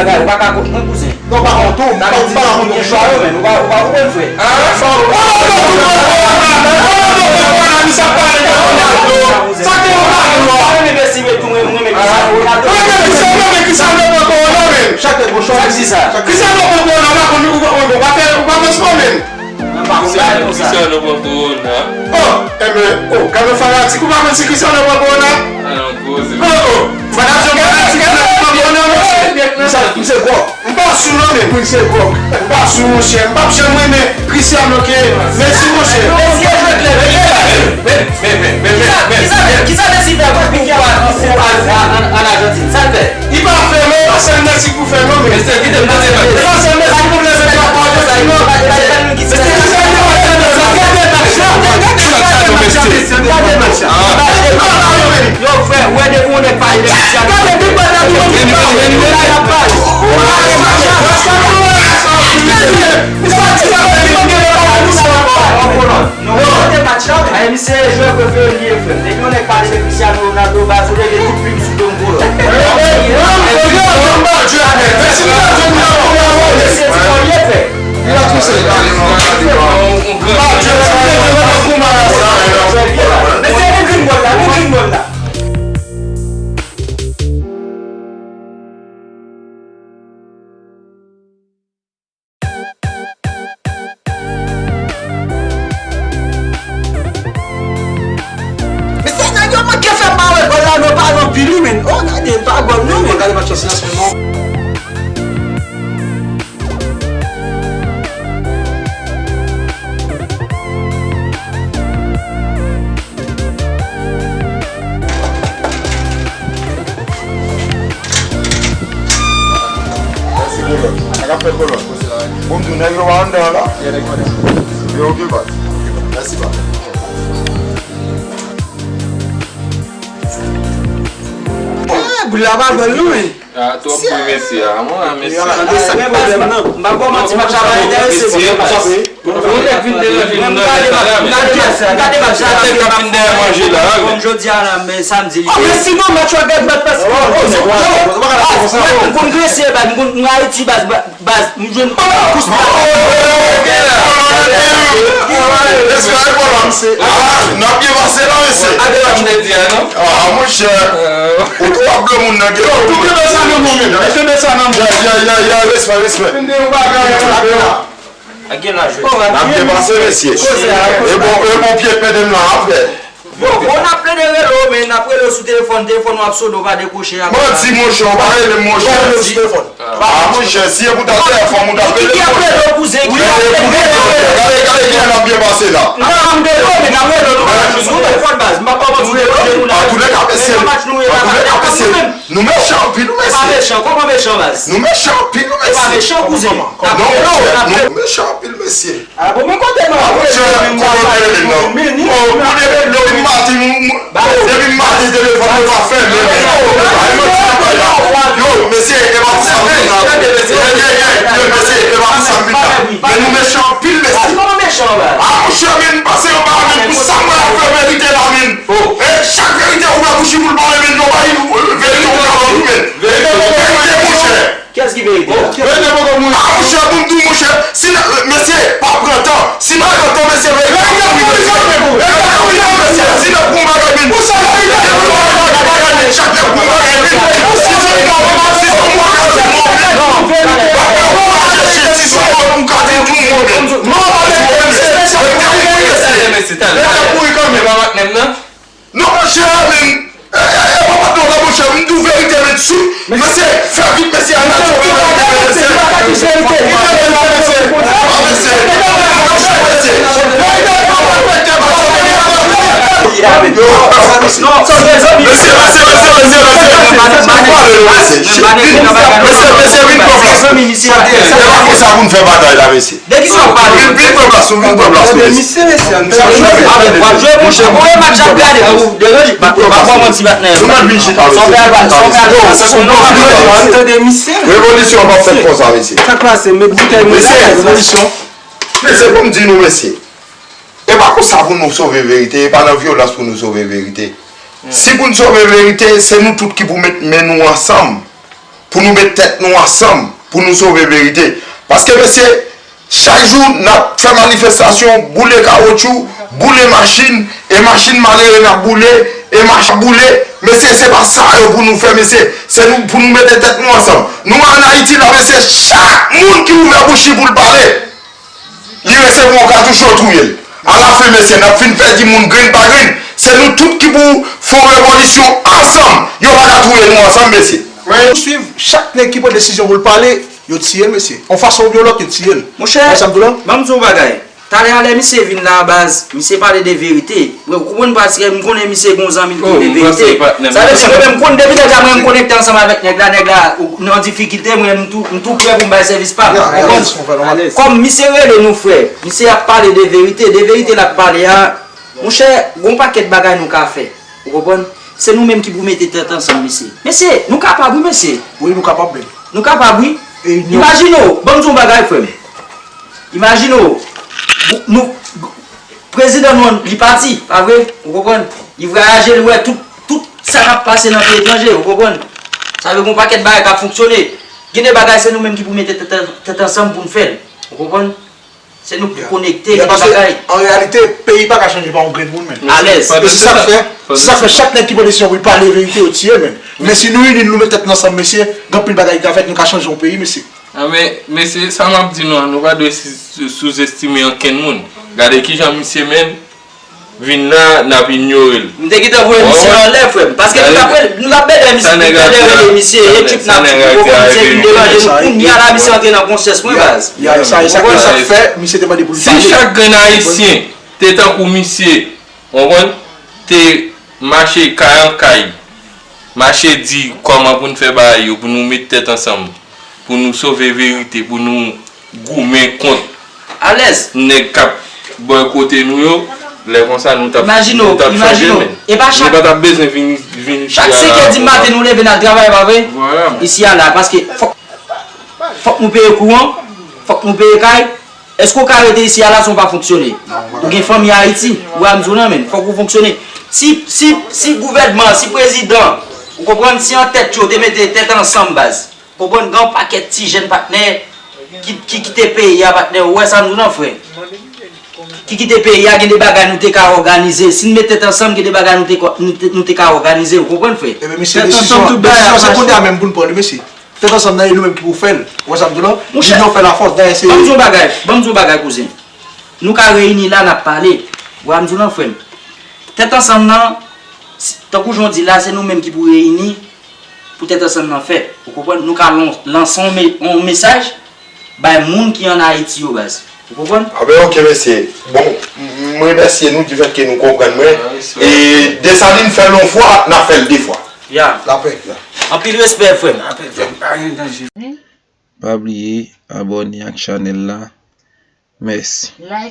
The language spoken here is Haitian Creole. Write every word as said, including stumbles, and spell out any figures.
bagay, ou pa ka kont mwen, kouzen. Non, pa kont ou, m pa, m pa la kont ou. Sa ki sa? Sa ki sa? Cristiano pran kowona, men. Cristiano pran kowona, pa konn ou, ou, ou pa fè, ou pa fè spò, men. Cristiano pran kowona. Oh, enben, oh, gade fanatik, ou pa konn si Cristiano pran kowona? Oh, oh. Fanatik, fanatik, fanatik pran kowona, mesye. Misye, misye gwòk. M pa sou non, men. Misye gwòk. M pa sou, monchè. M p ap janm renmen Cristiano ke Messi, monchè. Messi jwe klè. Men, men, men, men, men, men, men. Kisa, kisa, kisa Messi fè pou, pou, pou, an, an, an Ajantin? Sa l fè? Li pa fè, men, e pa sèl Messi pou fè, non, men. Mesye, kite m tande, men. E pa sèl Messi pou leve drapo Ajantin, non. Mesye, kisa l fè? Gade match la, gade match la, gade match la, mesye, gade match la. Yo, frè, wè depi yon nèg pale de Cristiano. Gade depi yon nèg pale de Cristiano, y ap pale. Gade match la. Gade match la. Gade match la. Aye, misye jwè prefere li ye, frè. Depi yon nèg pale de Cristiano Ronaldo, baz, ou leve tout plim sou do m pou yo. Messi, ti kòlye, frè. Mesye, nou vin bòl la, nou vin bòl la. Mesye, nèg yo manke fè m pa wè gòl la, non, pa nan pi li, men. Oh, gade, pa gòl, non, men. Gade match la, se la sèlman. Mèsi, Kolòn. Sa k ap fèt, Kolòn? Bon, m di w, nèg yo pa anndan an la? Yo okipe. Mèsi, pa. Eh, boul la pa bèl, non, men. Ah, twòp bri mesye a. Mwen, a mesye a. Tande sa, men baz, m pa ba w manti, match la pa enterese m. Mesye, yon nèg vin deranje nou nan lè sa la, men. M gade match la, m gade match la. Nèg la vin dèyè manje la, men. Kòm jodi a la, men samdi li. Oh, men sinon, match la gad, match pas. M konn grese, baz, m konn, m Ayiti, baz, baz, m jwenn kous baz. Respè pou w, mesye. Ah, n ap byen pase la, mesye. Gade match la, di a, non? Ah, monchè. Ou tou ap dlo moun nan gen. Yo, tou kenbe sa nan men w, men. Kenbe sa nan men w. Ya, ya, ya, ya, respè, respè. Vin de yon bagay, yon bagay la. Ak gen laj, wi. N ap byen pase, mesye. E bon, e bon pye pèdè m nan ap fè. Yo, bon, n ap plede rele w, men n ap rele w sou telefòn, telefòn w ap sone, w pa dekwoche. Manti, monchè, w pa rele m, monchè. Ah, monchè, si e pou ta telefòn, ou ta pede, monchè. Ki ap rele w, kouzen? Ki ap rele w? Gade, gade, gade, kijan n ap byen pase la. Non, m rele w, men n ap rele w, nou pa jwenn ou. Telefòn baz, m pa kòmanse rele w la. Antouka, mesye, antouka, mesye, nou mechan anpil, wi, mesye. Nou pa mechan, kòman mechan, baz? Nou mechan anpil, wi, mesye. Nou pa mechan, kouzen. Non, non, nou mechan anpil, mesye. Ah, bon, men kote nou? Ah, monchè, kote w te rele m nan? Oh, pou depi, depi maten, m, m, depi maten telefòn mwen pa fèmen, men. Ay, mwen di bagay la. Yo, mesye, e pa pou sa m vin la. Yo, mesye, e pa pou sa m vin la. Men nou mechan anpil, mesye. Ah, monchè, men m pase anba, men pou sa mwen ap fè verite la, men. E chak verite ou wè bouch pou l pale, men nou bay verite ou ka ban nou, men. Verite, monchè. Kiyès ki verite a? Ah, monchè, pou m di w, monchè, si n, mesye, pa pran tan. Si n pran tan, mesye, verite a ap rive, mesye. Verite a ap rive, mesye. Si n ap pran bagay, men. Pou sa verite a ap rive, chak nèg pran bagay, men. Si se yon mwa, si se yon mwa, si se yon mwa, men. Pa ka chèche, si se yon mwa, pou gade yon mwa, men. Non, pa verite, mesye. Verite a ap rive, mesye. Verite a ap rive kanmenm. Non, monchè, men, e, e, e, papa, non, la, monchè, m di w verite, men, sou, mesye, fè vit, mesye, al nan chòp, mesye, mesye. Mesye, mesye, mesye, mesye, mesye, mesye, mesye, mesye, mesye, vin pran plas. E pa konsa, Pou n fè batay la, mesye. De ki sa w pale? Vin, vin pran plas ou, vin pran plas ou, mesye. Misye, mesye, an tande. W ap jwe, w ap jwe, mouche. Mwen, match ap gade, ou deranje. Pa, pa, pa, manti, patnè. Nou mèt vin chita, mesye. Sa w fè a, sa w fè a, sa w fè a. An tande, misye. Revolisyon p ap fèt konsa, mesye. Sa k pase? Met boutèy, mesye, revolisyon. Mesye, pou m di nou, mesye. E pa konsa pou nou sove verite, e pa nan vyolans pou nou sove verite. Si pou n sove verite, se nou tout ki pou met men nou ansanm, pou nou met tèt nou ansanm, pou nou sove verite. Paske, mesye, chak jou n ap fè manifestasyon, boule kawotchou, boule machin, e machin malere n ap boule, e machin ap boule. Mesye, se pa sa yo pou nou fè, mesye. Se nou, pou nou mete tèt nou ansanm. Nou ann Ayiti la, mesye, chak moun ki ouvè bouch li pou l pale, li resevwa yon katouch, yo touye l. Alafen, mesye, n ap fin pèdi moun grenn pa grenn. Se nou tout ki pou fè yon revolisyon ansanm. Yo pa ka touye nou ansanm, mesye. Mwen swiv chak nèg ki pran desizyon pou l pale, yo tiye l, mesye. Yon fason oubyen yon lòt, yo tiye l. Monchè, ban m di w yon bagay. Talè a lè misye vin la, baz, misye pale de verite. Ou konprann, paske m konnen misye gon zanmi l ki de verite. Sa vle di, mwen menm, m konn depi lè sa mwen m konekte ansanm avèk nèg la, nèg la nan difikilte, mwen, m tou, m tou prè pou m bay sèvis pa m. Ou konprann? Kòm misye rele nou frè, misye ap pale de verite, de verite l ap pale a, monchè, gon pakèt bagay nou ka fè. Ou konprann? Se nou menm ki pou mete tèt ansanm, mesye. Mesye, nou kapab, wi, mesye. Wi, nou kapab, men. Nou kapab, wi. Imajine w, ban m di w yon bagay, frè m. Imajine w, nou, prezidan nou an, li pati, pa vre? Ou konprann? Li vwayaje, li wè tout, tout sa k ap pase nan peyi etranje, ou konprann? Sa vle gen yon pakèt bagay k ap fonksyone. Gen de bagay, se nou menm ki pou mete tèt, tèt ansanm pou n fè l. Ou konprann? Se nou ki konekte, gen de bagay. An reyalite, peyi pa ka chanje pa yon grenn moun, men. Alèz. E se sa k fè, se sa k fè chak nèg ki pran desizyon pou l pale verite, yo tiye, men. Men si nou ini, nou met tèt nou ansanm, mesye, gen anpil bagay ki ka fèt, nou ka chanje yon peyi, mesye. A, men, mesye, sa m ap di nou an, nou pa dwe si-, souzestime ankenn moun. Gade kijan misye menm vin la, n ap inyore l. M te gentan voye misye anlè, frè m. Paske nou t ap rele, nou t ap bèdè misye, nou t ap bèdè rele misye, ekip n ap di, ou konprann, misye vin deranje nou. Kounye a la, misye antre nan konsyans mwen, baz. Ya, e sa, e sa, e sa k fè misye te mande pou l pale. Si chak grenn Ayisyen te tankou misye, ou konprann, te mache kay an kay, mache di kòman pou n fè bagay yo, pou nou met tèt ansanm, pou nou sove verite, pou nou goumen kont nèg k ap bòykote nou yo, lè konsa nou t ap, nou t ap chanje, men. Nou pa t ap bezwen vin, vin chak senkè di maten nou leve n al travay, pa vre? Isi a la, paske fòk, fòk nou peye kouran, fòk nou peye kay. Èske w ka rete isi a la san w pa fonksyone? Ou gen fanmi Ayiti, ou wè m di w nan men, fòk ou fonksyone. Si, si, si gouvènman, si prezidan, ou konprann, si antèt yo te mete tèt ansanm, baz, konprann, gen yon pakèt ti jèn patnè ki, ki kite peyi a, patnè, ou wè sa m di w nan, frè. Ki kite peyi a, gen de bagay nou te ka òganize. Si n met tèt ansanm, gen de bagay nou te ka, nou te, nou te ka òganize, ou konprann, frè? Ebyen, mesye, desizyon, desizyon se kounye a menm pou n pran li, mesye. Tèt ansanm nan, e nou menm ki pou fè l. Ou wè sa m di w la? Monchè, linyon fè lafòs, dayè se. Ban m di w yon bagay, ban m di w yon bagay, kouzen. Nou ka reyini la, n ap pale. Ou wè sa m di w la, frè m? Tèt ansanm nan, s-, tankou jan w di la, se nou menm ki pou reyini pou tèt ansanm nan fèt. Ou konprann? Nou ka lan-, lanse yon me-, yon mesaj bay moun ki ann Ayiti yo, baz. Ou konprann? A ben, oke, mesye. Bon, m, m remèsye nou difèt ke nou konprann mwen. E Desalin fè l yon fwa, n a fè l de fwa. Ya. Lapè. Anpil respè, frè m. Lapè, frè m. Pa gen danje. Pa bliye abòne ak chanèl la. Mèsi.